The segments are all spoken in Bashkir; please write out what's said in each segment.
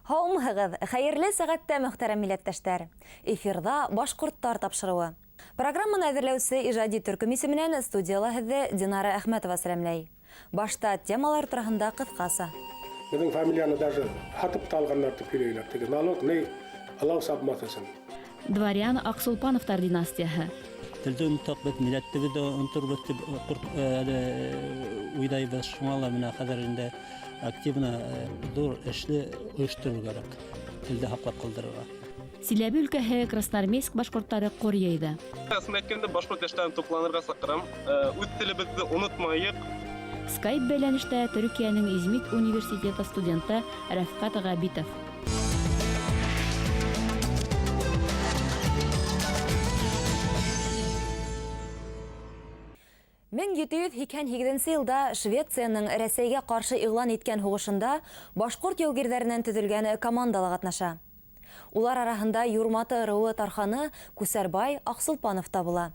Һаумыһығыҙ, хәйерле сәғәттә, мөхтәрәм милләттәштәр! Эфирҙа Башҡорттар тапшырыуы. Программаны әҙерләүсе ижади төркөм исеменән студияла һеҙҙе Динара Әхмәтова сәләмләй. Башта темалар тураһында ҡыҫҡаса. Беҙҙең фамилияны даже һатып та алғандар тип һөйләйләр. Теге налог ни ылау сапмаҫ өсөн. Дворян Ақсулпановтар династияһы. Телде онотһаҡ, беҙ милләтебеҙҙе оноторбоҙ тип ҡурҡ әле уйлайбыҙ. Шуңа ла менә хәҙер инде активно ҙур эшле ойошторор кәрәк, телде һаҡлап ҡалдырырға. Силәбе өлкәһе Красноармейск башҡорттары ҡор йыйҙы. Ысын әйткәндә, башҡорт йәштәрен тупланырға саҡырам. Үҙ телебеҙҙе онотмайыҡ. Скайп бәйләнештә Төркиәнең Измит университеты студенты Рәфҡәт Ғәбитов. 1788 йылда Швецияның Рәсәйгә ҡаршы иғлан иткән һуғышында башҡорт яугирҙәренән төҙөлгән командала ҡатнаша. Улар араһында Юрматы ырыуы тарханы Күсәрбай Аҡсулпанов та була.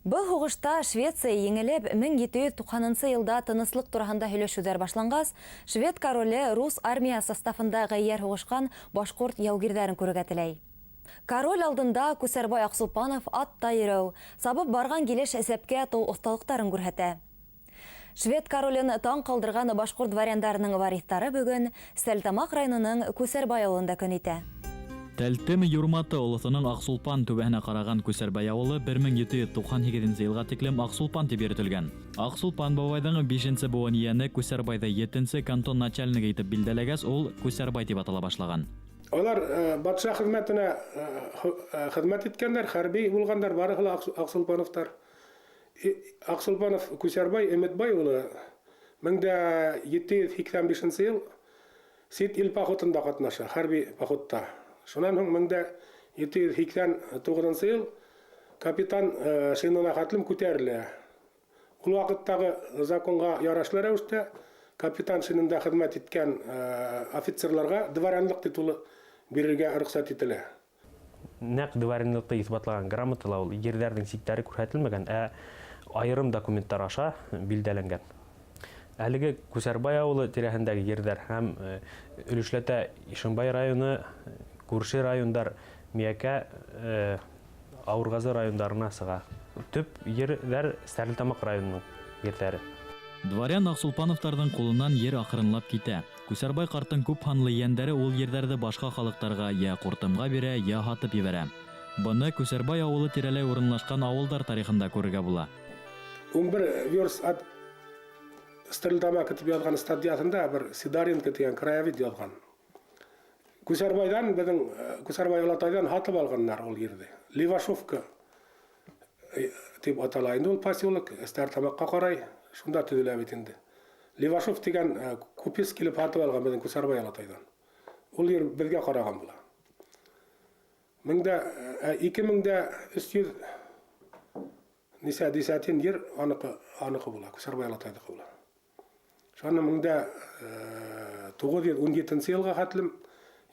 Был һуғышта Швеция еңелеп, 1790 йылда тыныслыҡ тураһында һөйләшеүҙәр башланғас, швед короле рус армия составында ғәййәр һуғышҡан башҡорт яугирҙәрен күрергә теләй. Король алдында Күсәрбай Аҡсулпанов атта йөрөү, сабып барған килеш сәпкә атыу оҫталыҡтарын күрһәтә. Швед королен таң ҡалдырған башҡорт дворяндарының вариҫтары бөгөн Стәрлетамаҡ районының Күсәрбай ауылында көн итә. Тәлтем Юрматы олоҫоноң Аҡсулпан түбәһенә ҡараған Күсәрбай ауылы 1798 йылға тиклем Аҡсулпан тип йөрөтөлгән. Аҡсулпан бабайҙың бишенсе быуын ейәне Күсәрбайҙы етенсе кантон начальнигы итеп билдәләгәс, ул Күсәрбай тип атала башлаған. Алар батша хеҙмәтенә хеҙмәт иткәндәр, хәрби булғандар, барыһы ла Аҡсулпановтар. Аҡсулпанов Күсәрбай Өмөтбай улы 1785 йыл сит ил походында ҡатнаша, хәрби походта. Шунан һуң 1789 йыл капитан шинына хәтлем күтәрелә. Ул ваҡыттағы законға ярашлы рәүештә капитан шинында хеҙмәт иткән офицерларға дворянлыҡ титулы бирергә рөхсәт ителә. Нәҡ дворянлыҡты иҫбатлаған грамотала ул ерҙәрҙең сиктәре күрһәтелмәгән, ә айырым документтар аша билдәләнгән. Әлеге Күсәрбай ауылы тирәһендәге ерҙәр һәм өлөшләтә Ишембай районы, күрше райондар Миәкә, Ауырғазы райондарына сыға. Төп ерҙәр Стәрлетамаҡ районының ерҙәре. Дворян Аҡсулпановтарҙың ҡулынан ер аҡрынлап китә. Күсәрбай ҡарттың күп һанлы ейәндәре ул ерҙәрҙе башҡа халыҡтарға йә ҡуртымға бирә, йә һатып ебәрә. Быны Күсәрбай ауылы тирәләй урынлашҡан ауылдар тарихында күрергә була. 11 верст от Стәрлетамака тип яҙған статьяһында бер Сидоренко тигән краевед яҙған. Күсәрбайҙан, беҙҙең Күсәрбай олатайҙан һатып алғандар ул ерҙе. Левашовка тип атала инде ул поселок, Стәрлетамаҡҡа ҡарай, шунда төҙөлә бит инде. Левашов тигән купец килеп һатып алған беҙҙең Күсәрбай олатайҙан. Ул ер беҙгә ҡараған була. Ике мең дә өс йөҙ нисә десятин ер аныҡы була, Күсәрбай олатайҙыҡы була. Шуны мең дә 917 йылға хәтлем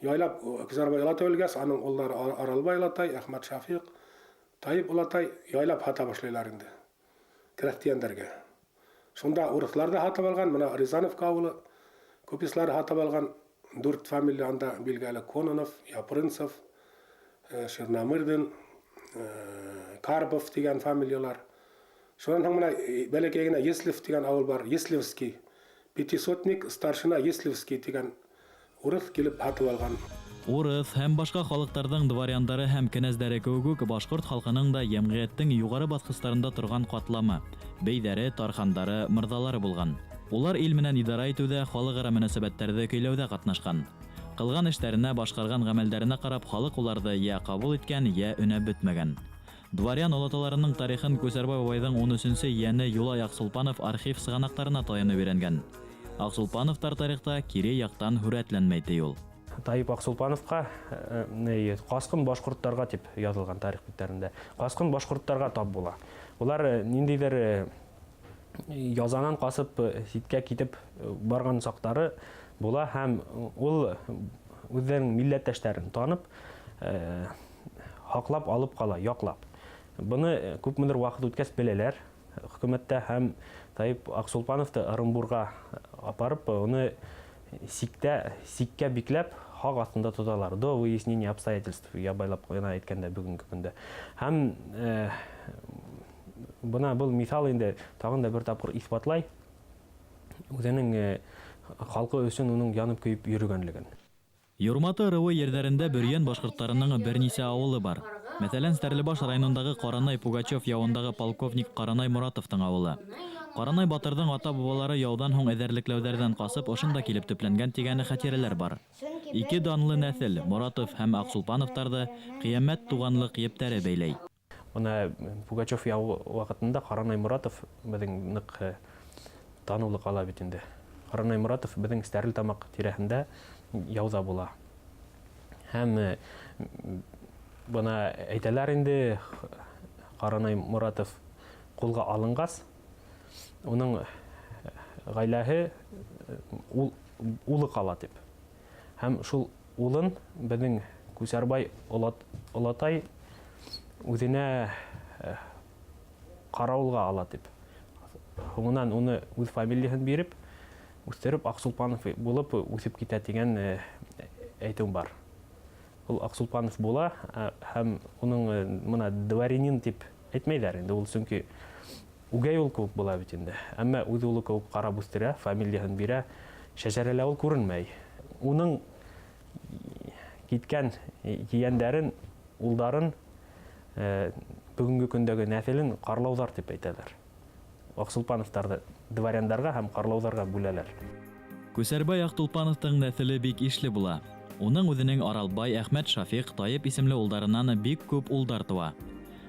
яйлап Күсәрбай олатай үлгәс, аның улдары Аралбай олатай, Әхмәт Шафиҡ, Тайып олатай яйлап һата башлайлар инде крәҫтиәндәргә. Шунда урыҫлар ҙа һатып алған, бына Рязановка ауылы купецлар һатып алған, дүрт фамилия анда билгеле: Кононов, Япрынцев, Шернамырдин, Карпов тигән фамилиялар. Шунан һуң бына бәләкәй генә Еслев тигән ауыл бар, Еслевский, пятисотник старшина Еслевский тигән урыҫ килеп һатып алған. Урыҫ һәм башҡа халыҡтарҙың дворяндары һәм кенәздәре кеүек үк башҡорт халҡының да йәмғиәттең юғары баҫҡыстарында торған ҡатламы, бейҙәре, тархандары, мырҙалары булған. Улар ил менән идара итеүҙә, халыҡ-ара мөнәсәбәттәрҙе көйләүҙә ҡатнашҡан. Ҡылған эштәренә, башҡарған ғәмәлдәренә ҡарап халыҡ уларҙы йә ҡабул иткән, йә өнәп бөтмәгән. Дворян олаталарының тарихын Күсәрбай бабайҙың ун өсөнсө ейәне Юлай Аҡсулпанов архив сығанаҡтарына таянып өйрәнгән. Аҡсулпановтар тарихта кире яҡтан һүрәтләнмәй, ти ул. Тайып Аҡсулпановҡа ҡасҡын башҡорттарға тип яҙылған тарих биттәрендә. Ҡасҡын башҡорттарға тап була. Улар ниндәйҙер язанан ҡасып ситкә китеп барған саҡтары була һәм ул үҙҙәренең милләттәштәрен танып, һаҡлап алып ҡала, яҡлап. Быны күпмелер ваҡыт үткәс беләләр хөкүмәттә һәм Тайып Аҡсулпановты Ырымбурға апарып, уны сиккә бикләп, һаҡ аҫтында тоталар. До выяснения обстоятельств, ябайлап ҡына әйткәндә бөгөнгө көндә. Һәм бына был миҫал инде тағын да бер тапҡыр иҫбатлай үҙенең халҡы өсөн уның янып көйөп йөрөгәнлеген. Юрматы ырыуы ерҙәрендә Бөрйән башҡорттарының бер нисә ауылы бар. Мәҫәлән, Стәрлебаш районындағы Ҡаранай Пугачев яуындағы полковник Ҡаранай Моратовтың ауылы. Ҡаранай батырҙың ата-бабалары яуҙан һуң эҙәрлекләүҙәрҙән ҡасып ошонда килеп төпләнгән тигән хәтирәләр бар. Ике данлы нәҫел, Моратов һәм Аҡсулпановтарҙы ҡиәмәт туғанлыҡ ептәре бәйләй. Бына Пугачев яуы ваҡытында Ҡаранай Моратов беҙҙең ныҡ таныулы ҡала бит инде. Ҡаранай Моратов беҙҙең Стәрлетамаҡ тирәһендә яуҙа була. Һәм бына әйтәләр инде, Ҡаранай Моратов ҡулға алынғас, уның ғаиләһе улы ҡала тип. Һәм шул улын беҙҙең Күсәрбай олатай үҙенә ҡарауылға ала тип. Һуңынан уны үҙ фамилияһын биреп, үҫтереп Аҡсулпанов булып үҫеп китә тигән әйтеү бар. Ул Аҡсулпанов була һәм уның бына дворянин тип әйтмәйҙәр инде, ул сөнки үгәй ул кеүек була бит инде. Әммә үҙ улы кеүек ҡарап үҫтерә, фамилияһын бирә, шәжәрәлә ул күренмәй. Уның киткән ейәндәрен, улдарын, бөгөнгө көндәге нәҫелен ҡарлауҙар тип әйтәләр. Аҡсулпановтарҙы дворяндарға һәм ҡарлауҙарға бүләләр. Күсәрбай Аҡтулпановтың нәҫеле бик ишле була. Уның үҙенең Аралбай, Әхмәт Шафиҡ, Тайып исемле улдарынан бик күп улдар тыуа.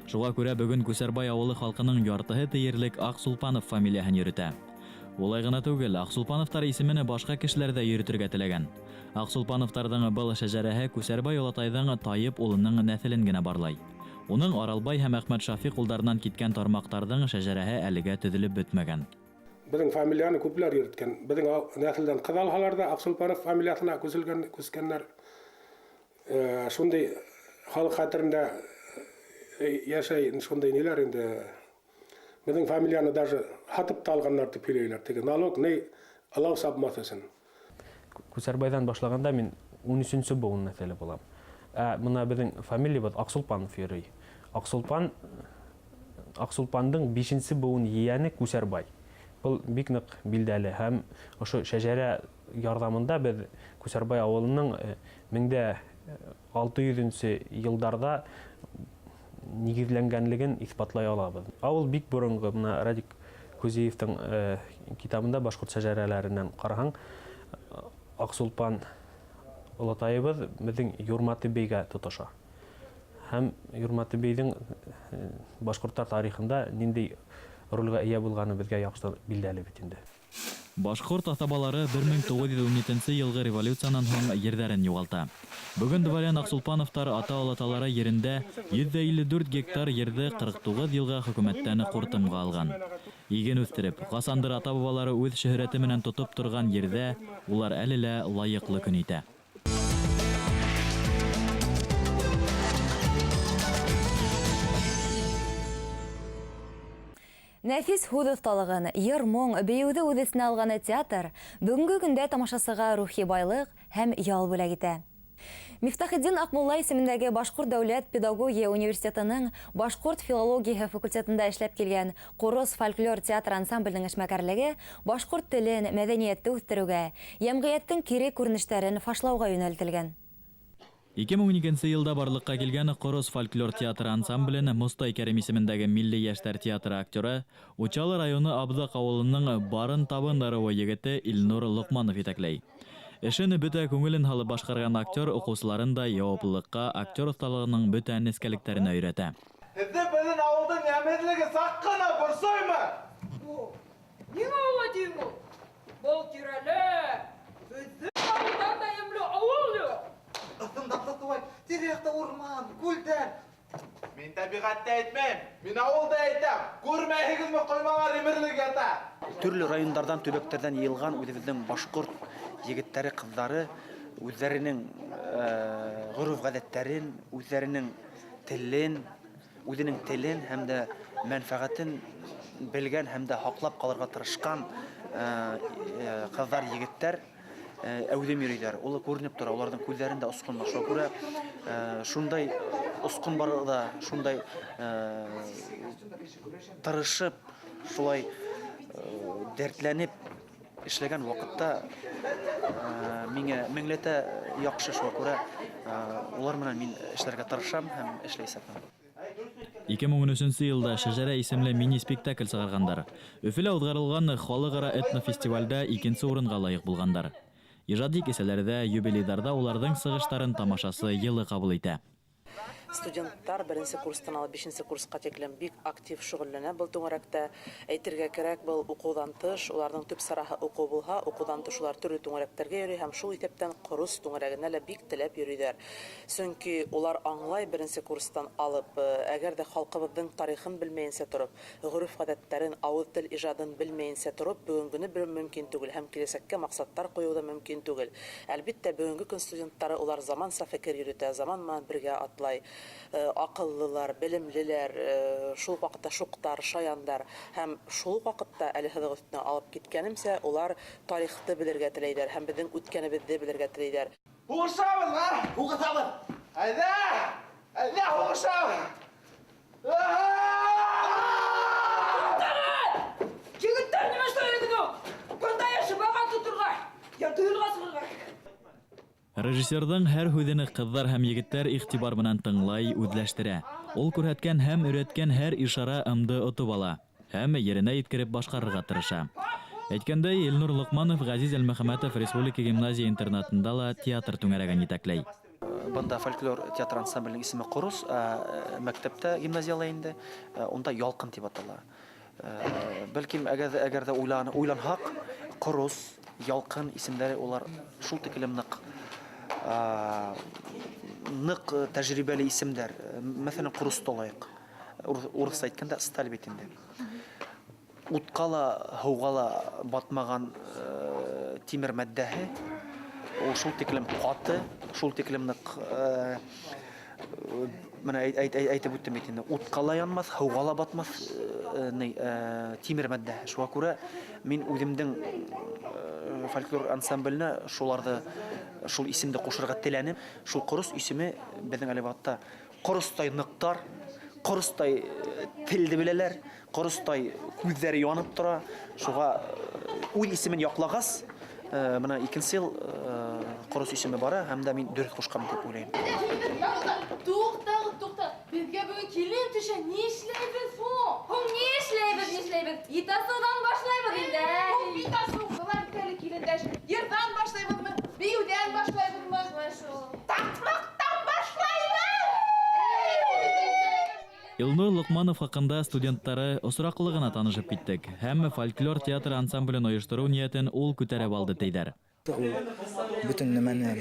Шуға күрә бөгөн Күсәрбай ауылы халҡының яртыһы тиерлек Аҡсулпанов фамилияһын йөрөтә. Улай ғына түгел, Аҡсулпановтар исемен башҡа кешеләр ҙә йөрөтөргә теләгән. Аҡсулпановтарҙың был шәжәрәһе Күсәрбай олатайҙың Тайып улының нәҫелен генә барлай. Уның Аралбай һәм Әхмәт Шафиҡ улдарынан киткән тармаҡтарҙың шәжәрәһе әлегә төҙөлөп бөтмәгән. Беҙҙең фамилияны күпләр йөрөткән. Беҙҙең нәҫелдән ҡыҙ алһалар ҙа Аҡсулпанов фамилияһына күскәннәр. Шундай халыҡ хәтерендә йәшәй шундай ниләр инде. Беҙҙең фамилияны даже һатып та алғаннар тип һөйләйләр. Теге налог ни ылау сапмаҫ өсөн. Күсәрбайҙан башлағанда мин ун өсөнсө быуын нәҫеле булам. Ә бына беҙҙең фамилиябыҙ Аҡсулпанов йөрөй. Аҡсулпандың бишенсе быуын ейәне Күсәрбай. Был бик ныҡ билдәле һәм ошо шәжәрә ярҙамында беҙ Күсәрбай ауылының мең дә алты йөҙөнсө йылдарҙа нигеҙләнгәнлеген иҫбатлай алабыҙ. Ауыл бик боронғо, бына Радик Кузиевтың китабында башҡорт шәжәрәләренән ҡараһаң, Аҡсулпан олатайыбыҙ беҙҙең Юрматы бейгә тоташа. Һәм Юрматы бейҙең башҡорттар тарихында ниндәй ролгә эйә булғаны беҙгә яҡшы билдәле бит инде. Башҡорт аҫабалары бер мең туғыҙ йөҙ ун етенсе йылғы революциянан һуң ерҙәрен юғалта. Бөгөн дворян Аҡсулпановтар ата-олаталары ерендә йөҙ ҙә илле дүрт гектар ерҙе ҡырҡ туғыҙ йылға хөкүмәттән ҡуртымға алған. Иген үҫтереп, ҡасандыр ата-бабалары үҙ шөһрәте менән тотоп торған ерҙә улар әле лә лайыҡлы көн итә. Нәфис һүҙ оҫталығын, йыр-моң, бейеүҙе үҙ эсенә алған театр бөгөнгө көндә тамашасыға рухи байлыҡ һәм ял бүләк итә. Мифтахетдин Аҡмулла исемендәге Башҡорт дәүләт педагогия университетының Башҡорт филологияһы факультетында эшләп килгән Ҡорос фольклор театр ансамблінің эшмәкәрлеге башҡорт телен, мәҙәниәтте үҫтереүгә, йәмғиәттең кире күренештәрен фашлауға йүнәлтелгән. Ике мең ун икенсе йылда барлыҡҡа килгән Ҡорос фольклор театры ансамблен Мостай Кәрим исемендәге Милли йәштәр театры актеры, Учалы районы Абҙаҡ ауылының Барын табын ырыуы егете Илнур Лоҡманов етәкләй. Эшен бөтә күңелен һалып башҡарған актер уҡыусыларын да яуаплылыҡҡа, актер оҫталығының бөтә нескәлектәренә өйрәтә. Һеҙҙе беҙҙең ауылдың йәмһеҙлеге саҡ ҡына борсоймо? Ниңә улай тиң ул? Был тирәлә беҙҙең ауылдан да йәмле ауыл юҡ. Ыҫымдап та туғай, тирә-яҡта урман, күлдәр. Мин тәбиғәтте әйтмәйем, мин ауылды әйтәм. Күрмәйһегеҙме, ҡоймалар емерелеп ята. Төрлө райондарҙан, төбәктәрҙән йыйылған үҙебеҙҙең башҡорт егеттәре, ҡыҙҙары үҙҙәренең ғөрөф-ғәҙәттәрен, үҙҙәренең телен, үҙенең телен һәм дә мәнфәғәтен белгән һәм дә һаҡлап ҡалырға тырышҡан ҡыҙҙар, егеттәр. Әүҙем йөрөйҙәр. Улы күренеп тора, уларҙың күҙҙәрендә осҡон бар. Шуға күрә шундай осҡон бар ҙа, шундай тырышып, шулай дәртләнеп эшләгән ваҡытта миңә меңләтә яҡшы. Шуға күрә улар менән мин эшләргә тырышам һәм эшләйсәкмен. 2013 йылда «Шәжәрә» исемле мини-спектакль сығарғандар. Өфөлә уҙғарылған халыҡ-ара этнофестивалдә икенсе урынға лайыҡ булғандар. Ижади кисәләрҙә, юбилейҙарҙа уларҙың сығыштарын тамашасы йылы ҡабул итә. Студенттар беренсе курстан алып бишенсе курсҡа тиклем бик актив шөғөлләнә был түңәрәктә. Әйтергә кәрәк, был уҡыуҙан тыш, уларҙың төп сараһы уҡыу булһа, уҡыуҙан тыш улар төрлө түңәрәктәргә йөрөй һәм шул иҫәптән Ҡорос түңәрәгенә лә бик теләп йөрөйҙәр. Сөнки улар аңлай беренсе курстан алып, әгәр ҙә халҡыбыҙҙың тарихын белмәйенсә тороп, ғөрөф-ғәҙәттәрен, ауыҙ тел ижадын белмәйенсә тороп, бөгөнгөнө белеү мөмкин түгел һәм киләсәккә маҡсаттар ҡуйыу ҙа мөмкин түгел. Әлбиттә, бөгөнгө көн студенттары улар заманса фекер йөрөтә, заман менән бергә атлай. Аҡыллылар, белемлеләр, шул уҡ ваҡытта шуҡтар, шаяндар һәм шул уҡ ваҡытта әле һыҙыҡ өҫтөнә алып киткәнемсә, улар тарихты белергә теләйҙәр һәм беҙҙең үткәнебеҙҙе белергә теләйҙәр. Һуғышабыҙ, а? Һуғышабыҙ. Әйҙә! Әйҙә, һуғышабыҙ! Туҡтағыҙ! Егеттәр, нимә эшләйһегеҙ ул? Бында йәшебаға тоторға, я дуэлға сығырға. Режиссерҙың һәр һүҙен ҡыҙҙар һәм егеттәр иғтибар менән тыңлай, үҙләштерә. Ул күрһәткән һәм өйрәткән һәр ишара ымды отоп ала һәм еренә еткереп башҡарырға тырыша. Әйткәндәй, Илнур Лоҡманов Ғәзиз Әлмөхәмәтов Республика гимназия интернатында ла театр түңәрәген етәкләй. Бында фольклор театр ансамблінің исеме Ҡорос, ә мәктәптә гимназияла инде, унда Ялҡын тип атала. Бәлкем, әгәр ҙә уйланһаҡ, Ҡорос, Ялҡын исемдәре улар шул тиклем ныҡ тәжрибәле исемдәр. Мәҫәлән, Ҡоросто алайыҡ. Урыҫса әйткәндә сталь бит инде. Утҡа ла, һыуға ла батмаған тимер матдәһе, ул шул тиклем ҡаты, шул тиклем ныҡ, менә әйтеп үттем бит инде, утҡа ла янмаҫ, һыуға ла батмаҫ тимер матдәһе. Шуға күрә мин үҙемдең фольклор ансамбленә шул исемде ҡушырға теләнем. Шул Ҡорос исеме беҙҙең әле ваҡытта ҡоростай ныҡтар, ҡоростай телде беләләр, ҡоростай күҙҙәре янып тора. Шуға үҙ исемен яҡлағас, бына икенсе йыл Ҡорос исеме бара һәм дә мин дөрөҫ ҡушҡан тип уйлайым. Туҡтағыҙ, туҡта. Беҙгә бөгөн килен төшә, ни эшләйбеҙ һуң? Һуң ни эшләйбеҙ, ни эшләйбеҙ? Итасыуҙан башлайбыҙ инде. Һуң итасыу, былар бит әле килендәш. Йырҙан башлайбыҙмы? Бейеүҙән башлайбыҙмы? Шулай шул. Таҡмаҡтан башлайбыҙ! Илнур Лоҡманов хаҡында студенттары осраҡлы ғына танышып киттек. Һәм фольклор театр ансамблен ойоштороу ниәтен ул күтәреп алды тейҙәр. Ул бөтөн нәмәне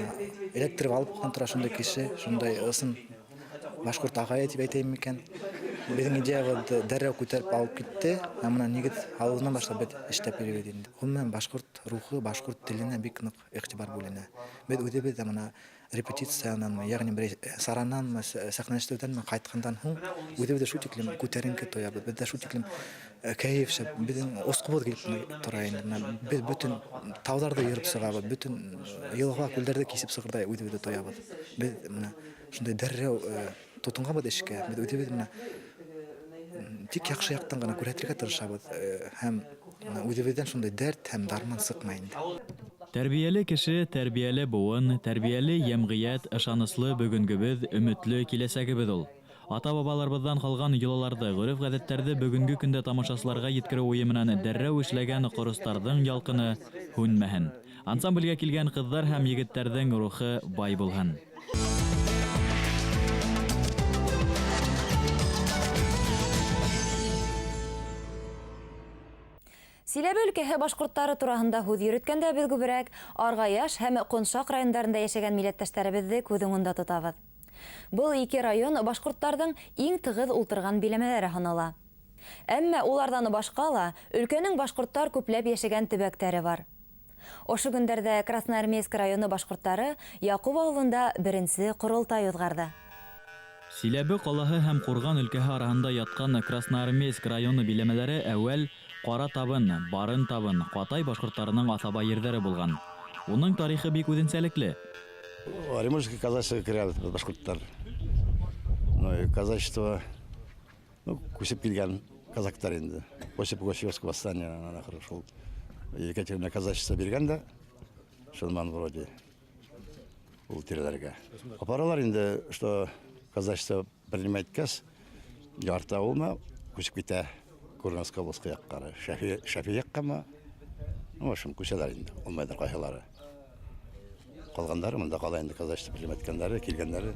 эләктереп алып ҡалған тора шундай кеше, шундай ысын башҡорт ағайы тип әйтәйем микән. Беҙҙең идеябыҙҙы дәррәү күтәреп алып китте. Һәм бына нигеҙ һалыуынан башлап беҙ эшләп йөрөйбөҙ инде. Ғөмүмән, башҡорт рухы, башҡорт теленә бик ныҡ иғтибар бүленә. Беҙ үҙебеҙ ҙә бына репетициянанмы, йәғни бер сарананмы, сәхнә эшләүҙәнме ҡайтҡандан һуң үҙебеҙ ҙә шул тиклем күтәренке тоябыҙ, беҙ ҙә шул тиклем кәйеф шәп, беҙҙең осҡобоҙ килеп тора инде. Бына беҙ бөтөн тауҙарҙы йөрөп сығабыҙ, бөтөн йылға, күлдәрҙе кисеп сығырҙай үҙебеҙҙе тоябыҙ. Беҙ бына шундай дәррәү тотонғанбыҙ эшкә, беҙ үҙебеҙ бына тик яҡшы яҡтан ғына күрһәтергә тырышабыҙ һәм үҙебеҙҙән шундай дәрт һәм дарман сыҡмай инде. Тәрбиәле кеше, тәрбиәле быуын, тәрбиәле йәмғиәт, ышаныслы бөгөнгөбөҙ, өмөтлө киләсәгебеҙ ул. Ата-бабаларыбыҙҙан ҡалған йолаларҙы, ғөрөф-ғәҙәттәрҙе бөгөнгө көндә тамашасыларға еткереү уйы менән дәррәү эшләгән ҡоростарҙың ялҡыны һүнмәһен. Ансамблгә килгән ҡыҙҙар һәм егеттәрҙең рухы бай булһын. Силәбе өлкәһе башҡорттары тураһында һүҙ йөрөткәндә беҙ күберәк Арғаяш һәм Ҡоншаҡ райондарында йәшәгән милләттәштәребеҙҙе күҙ уңында тотабыҙ. Был ике район башҡорттарҙың иң тығыҙ ултырған биләмәләре һанала. Әммә уларҙан башҡа ла өлкәнең башҡорттар күпләп йәшәгән төбәктәре бар. Ошо көндәрҙә Красноармейск районы башҡорттары Яҡуп ауылында беренсе ҡоролтай уҙғарҙы. Силәбе ҡалаһы һәм Ҡурған өлкәһе араһында ятҡан Красноармейск районы биләмәләре әүәл Ҡара Табын, Барын Табын, Ҡатай башҡорттарының аҫаба ерҙәре булған. Уның тарихы бик үҙенсәлекле. Оренбургский казачество керә башҡорттар. Ну, и казачество, ну, күсеп килгән казактар инде. После Пугачевского восстания, ахыры шул Екатерина казачество биргән дә, шуннан вроде ул тирәләргә. Апаралар инде, что казачество принимать иткәс, ярты авылма күсеп китә Курганская областька яҡҡа, Шәфи, Шәфи яҡҡамы? Ну, в общем, күсәләр инде, алмайҙар ҡайһылары. Ҡалғандары монда ҡала инде казачество принимать иткәндәре, килгәндәре.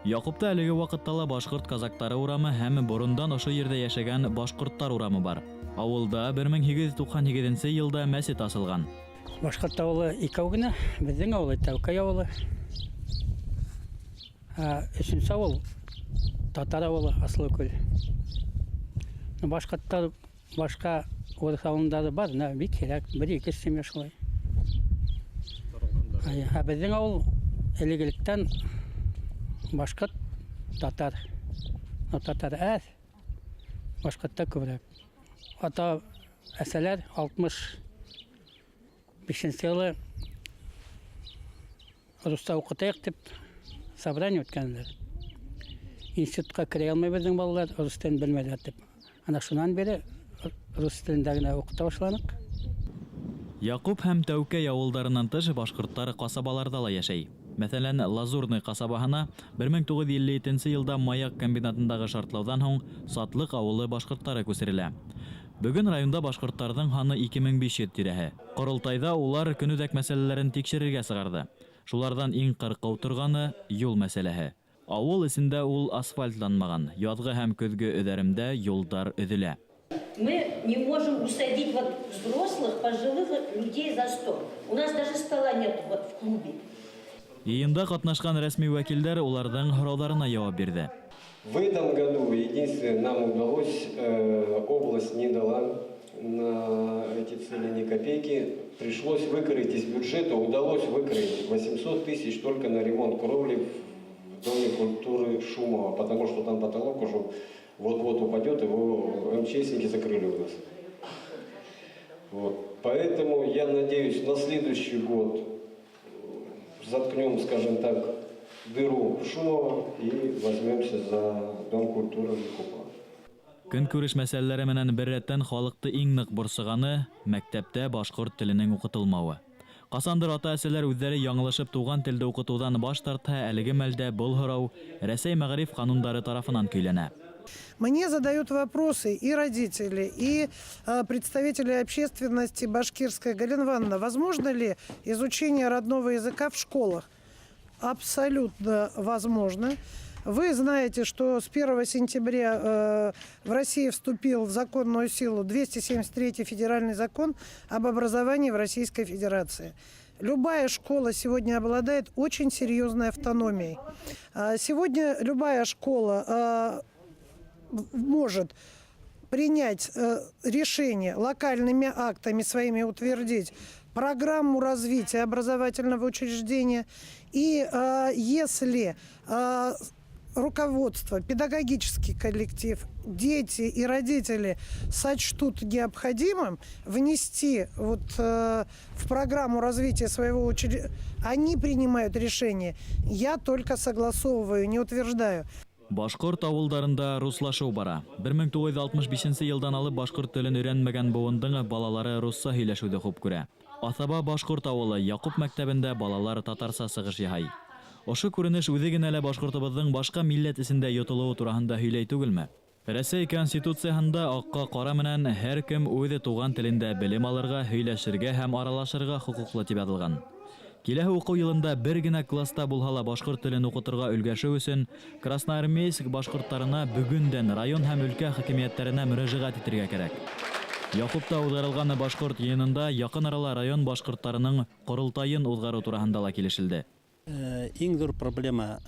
Яҡупта әлеге ваҡытта ла башҡорт казактары урамы һәм борондан ошо ерҙә йәшәгән башҡорттар урамы бар. Ауылда 1898 йылда мәсет асылған. Башҡорт ауылы икәү генә, беҙҙең ауыл Тәүкәй ауылы. Ә өсөнсө ауыл татар ауылы Аслыкүл. Башҡорттар башҡа урыҫ ауылдары бар, но бик һирәк, бер-ике семья шулай. Ә беҙҙең ауыл элек-электән башҡорт, татар. Но татар әҙ, башҡорттар күберәк. Ата әсәләр 65-нсе йылы русса уҡытайыҡ тип собрание үткәрҙеләр. Институтҡа керә алмай беҙҙең балалар, рус телен белмәйҙәр тип. Ана шунан бире рус телендә генә уҡыта башланыҡ. Яҡуп һәм Тәүкәй ауылдарынан тыш башҡорттар ҡасабаларҙа ла йәшәй. Мәҫәлән, Лазурный ҡасабаһына 1957 йылда маяк комбинатындағы шартлауҙан һуң Сатлыҡ ауылы башҡорттары күсерелә. Бөгөн районда башҡорттарҙың һаны 2500 тирәһе. Ҡоролтайҙа улар көнүҙәк мәсьәләләрен тикшерергә сығарҙы. Шуларҙан иң ҡырҡыу торғаны юл мәсьәләһе. Ауыл эсендә ул асфальтланмаған, яҙғы һәм көҙгө өҙәремдә юлдар өҙөлә. Мы не можем усадить вот взрослых, пожилых людей за стол. У нас даже стола нет вот в клубе. Йыйында ҡатнашҡан рәсми вәкилдәр уларҙың һорауҙарына яуап бирҙе. В этом году единственное нам удалось, область не дала на эти цели ни копейки. Пришлось выкроить из бюджета, удалось выкроить 800 тысяч только на ремонт кровли в Доме культуры Шумова, потому что там потолок уже вот-вот упадет, его МЧСники закрыли у нас. Вот. Поэтому я надеюсь, на следующий год заткнем, скажем так, дыру в Шумово и возьмемся за Дом культуры в Якупово. Көнкүреш мәсьәләләре менән бер рәттән халыҡты иң ныҡ борсоғаны мәктәптә башҡорт теленең уҡытылмауы. Ҡасандыр ата-әсәләр үҙҙәре яңылышып туған телде уҡытыуҙан баш тартһа, әлеге мәлдә был һорау Рәсәй мәғариф ҡанундары тарафынан көйләнә. Мне задают вопросы и родители, и представители общественности башкирской. Галина Ивановна, возможно ли изучение родного языка в школах? Абсолютно возможно. Вы знаете, что с 1 сентября в России вступил в законную силу 273 федеральный закон об образовании в Российской Федерации. Любая школа сегодня обладает очень серьезной автономией. Сегодня любая школа может принять решение локальными актами своими утвердить программу развития образовательного учреждения. И если руководство, педагогический коллектив, дети и родители сочтут необходимым внести вот, в программу развития своего учреждения, они принимают решение. Я только согласовываю, не утверждаю. Башҡорт ауылдарында руслашыу бара. 1965 йылдан алып башҡорт телен өйрәнмәгән быуындың балалары русса һөйләшеүҙе хуп күрә. Аҫаба башҡорт ауылы Яҡуп мәктәбендә балалар татарса сығыш яһай. Ошо күренеш үҙе генә лә башҡортобоҙҙоң башҡа милләт эсендә йотолоуы тураһында һөйләй түгелме? Рәсәй Конституцияһында аҡҡа ҡара менән һәр кем үҙе туған телендә белем алырға, һөйләшергә һәм аралашырға хоҡуҡлы тип яҙылған. Киләһе уҡыу йылында бер генә класста булһа ла башҡорт телен уҡытырға өлгәшеү өсөн Красноармейск башҡорттарына бөгөндән район һәм өлкә хакимиәттәренә мөрәжәғәт итергә кәрәк. Яҡупта уҙғарылған башҡорт йыйынында яҡын арала район башҡорттарының ҡоролтайын уҙғарыу тураһында ла килешелде. Иң ҙур проблема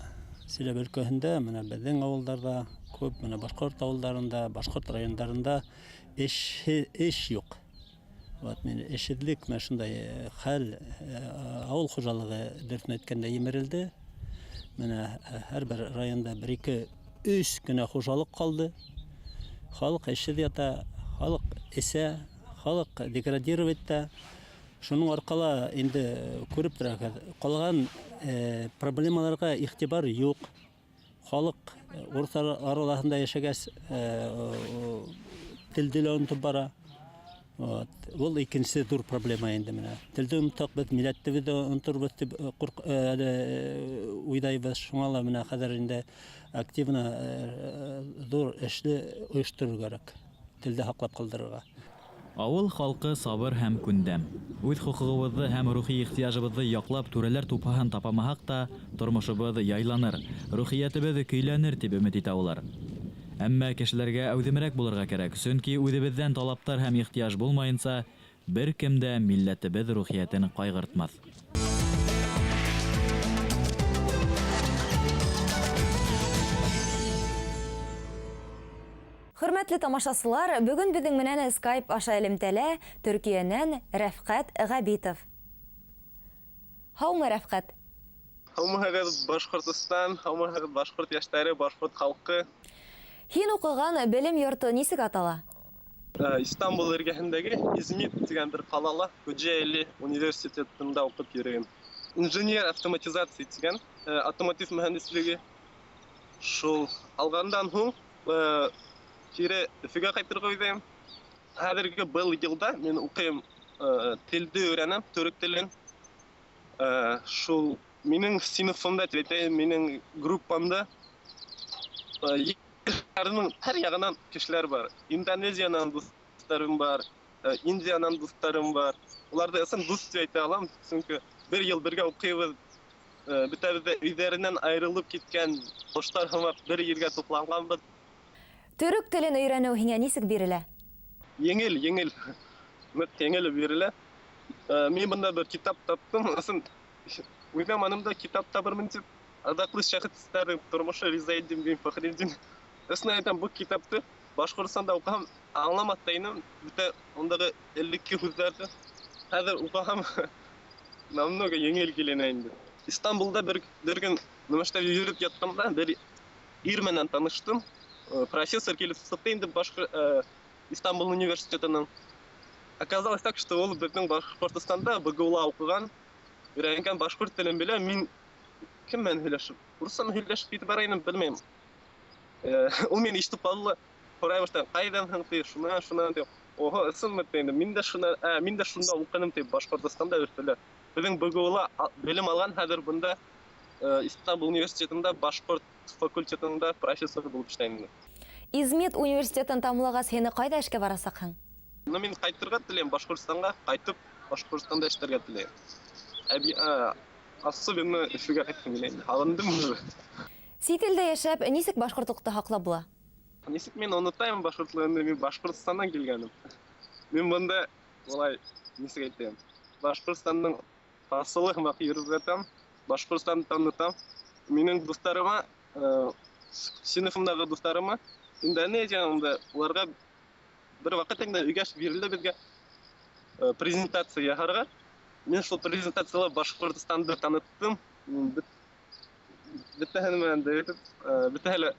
Силәбе өлкәһендә, менә беҙҙең ауылдарҙа, күп менә башҡорт ауылдарында, башҡорт райондарында эш юҡ. Вот мин эшһеҙлек менә шундай хәл, ауыл хужалығы дөрөҫөн әйткәндә емерелде. Менә һәр бер районда бер ике өс кенә хужалыҡ ҡалды. Халыҡ эшһеҙ ята, халыҡ эсә, халыҡ деградировать итә. Шуның арҡала инде күреп торабыҙ, ҡалған проблемаларға иғтибар юҡ. Халыҡ урыҫ аралаһында йәшәгәс, телде лә онотоп бара. Вот. Ул икенсе ҙур проблема инде менә. Телде онотһаҡ, беҙ милләтебеҙҙе оноторбоҙ тип әле уйлайбыҙ. Шуңа ла менә хәҙер инде активно ҙур эшне ойошторор кәрәк, телде һаҡлап ҡалдырырға. Ауыл халҡы сабыр һәм күндәм. Үҙ хоҡуғыбыҙҙы һәм рухи ихтыяжыбыҙҙы яҡлап түрәләр тупһаһын тапамаһаҡ та, тормошобоҙ яйланыр, рухиәтебеҙ көйләнер тип өмөт итә улар. Әммә кешеләргә әүҙемерәк булырға кәрәк, сөнки үҙебеҙҙән талаптар һәм ихтыяж булмайынса, бер кем дә милләтебеҙ рухиәтен ҡайғыртмаҫ. Хөрмәтле тамашасылар, бөгөн беҙҙең менән Skype аша элемтәлә Төркиәнән Рәфҡәт Ғәбитов. Һаумы, Рәфҡәт? Һаумыһығыҙ, Башҡортостан, һаумыһығыҙ, башҡорт йәштәре, башҡорт халҡы. Һин уҡыған белем йорто нисек атала? Истанбул эргәһендәге Измит тигән бер ҡалала Коcaeli университетында уҡып йөрөйөм. Инженер автоматизация тигән, автоматив мөһәндислеге. Шул алғандан һуң кире Өфөгә ҡайтырға уйлайым. Хәҙерге был йылда мин уҡыйым, телде өйрәнәм, төрөк телен. Шул минең синыфымда, тип әйтәйем, минең группамда һәр яғынан кешеләр бар. Индонезиянан дуҫтарым бар, Индиянан дуҫтарым бар. Уларҙы ысын дуҫ тип әйтә алам, сөнки бер йыл бергә уҡыйбыҙ, бөтәбеҙ ҙә өйҙәренән айырылып киткән ҡоштар һымаҡ бер ергә тупланғанбыҙ. Төрөк телен өйрәнеү һиңә нисек бирелә? Еңел, еңел. Ныҡ еңел бирелә. Мин бында бер китап таптым. Ысын уйламаным да китап табырмын тип. Аҙаҡлы шәхестәрҙең тормошо Ризаэддин бин Фәхретдин. Ысын әйтәм, был китапты Башҡортостанда уҡыһам аңламаҫ та инем, бөтә ундағы элекке һүҙҙәрҙе. Хәҙер уҡыһам намного еңел киленә инде. Истанбулда бер көн нәмәштә йөрөп ятҡанда бер ир менән таныштым. Профессор килеп сыҡты инде Истанбул университетының. Оказалось так, что ул беҙҙең Башҡортостанда БГУ-ла уҡыған, өйрәнгән, башҡорт телен белә. Мин кем менән һөйләшеп, урыҫса һөйләшеп китеп бара инем, белмәйем. Ул мине ишетеп ҡалды ла, һорай башланы, ҡайҙанһың ти, шунан, шунан ти. Ого, ысынмы ти инде, мин дә шунан, мин дә шунда уҡыным ти, Башҡортостанда, Өфөлә. Беҙҙең БГУ-ла белем алған, хәҙер бында Истанбул университетында башҡорт факультетында профессор булып эшләй инде. Измит университетын тамамлағас, һине ҡайҙа эшкә барасаҡһың? Ну, мин ҡайтырға теләйем, Башҡортостанға ҡайтып, Башҡортостанда эшләргә теләйем. Особенно Өфөгә ҡайтҡым килә инде, һағындым уже. Сит илдә йәшәп, нисек башҡортлоҡто һаҡлап була? Нисек мин онотайым башҡортлығымды, мин Башҡортостандан килгәнем. Мин бында, былай, нисек әйтәйем, Башҡортостандың асылы һымаҡ йөрөп ятам, Башҡортостанды танытам. Минең дуҫтарыма, синыфымдағы дуҫтарыма, Индонезиянда уларға бер ваҡыт инде өйгә бирелде беҙгә презентация яһарға. Мин шул презентацияла Башҡортостанды таныттым. Бөтәһен менән дә әйтеп, бөтәһе лә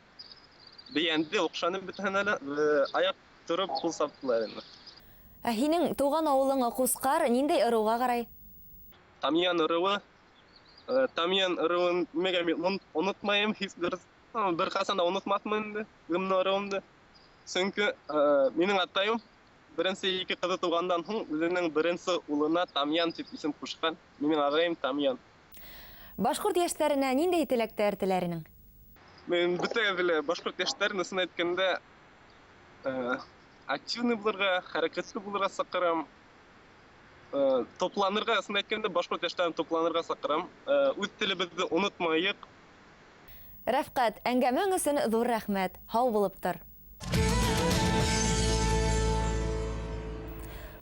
бейәнде, оҡшаны бөтәһенә лә, аяҡ тороп ҡул саптылар инде. Ә һинең тыуған ауылың Ҡусҡар ниндәй ырыуға ҡарай? Тамъян ырыуы. Тамъян ырыуын нимәгә мин онотмайым, һис бер ҡасан да онотмаҫмын инде үҙемдең ырыуымды. Сөнки минең атайым беренсе ике ҡыҙы тыуғандан һуң үҙенең беренсе улына Тамъян тип исем ҡушҡан. Минең ағайым Тамъян. Башҡорт йәштәренә ниндәй теләктәр теләр инең? Мин бөтәгеҙҙе лә башҡорт йәштәрен ысын әйткәндә, активный булырға, хәрәкәтле булырға саҡырам. Топланырға, ысын әйткәндә, башҡорт йәштәрен топланырға саҡырам. Үҙ телебеҙҙе онотмайыҡ. Рәфҡәт, әңгәмәң өсөн ҙур рәхмәт. Һау булып тор.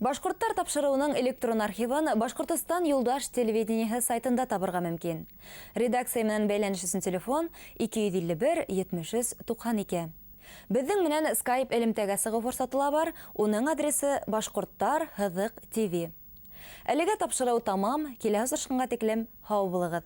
Башҡорттар тапшырыуының электрон архивын Башҡортостан юлдаш телевидениеһы сайтында табырға мөмкин. Редакция менән бәйләнеш өсөн телефон 251 73 92. Беҙҙең менән Skype элемтәгә сығыу форсаты ла бар, уның адресы Башҡорттар һыҙыҡ ТВ. Әлегә тапшырыу тамам, килә осрашҡанға тиклем һау булығыҙ.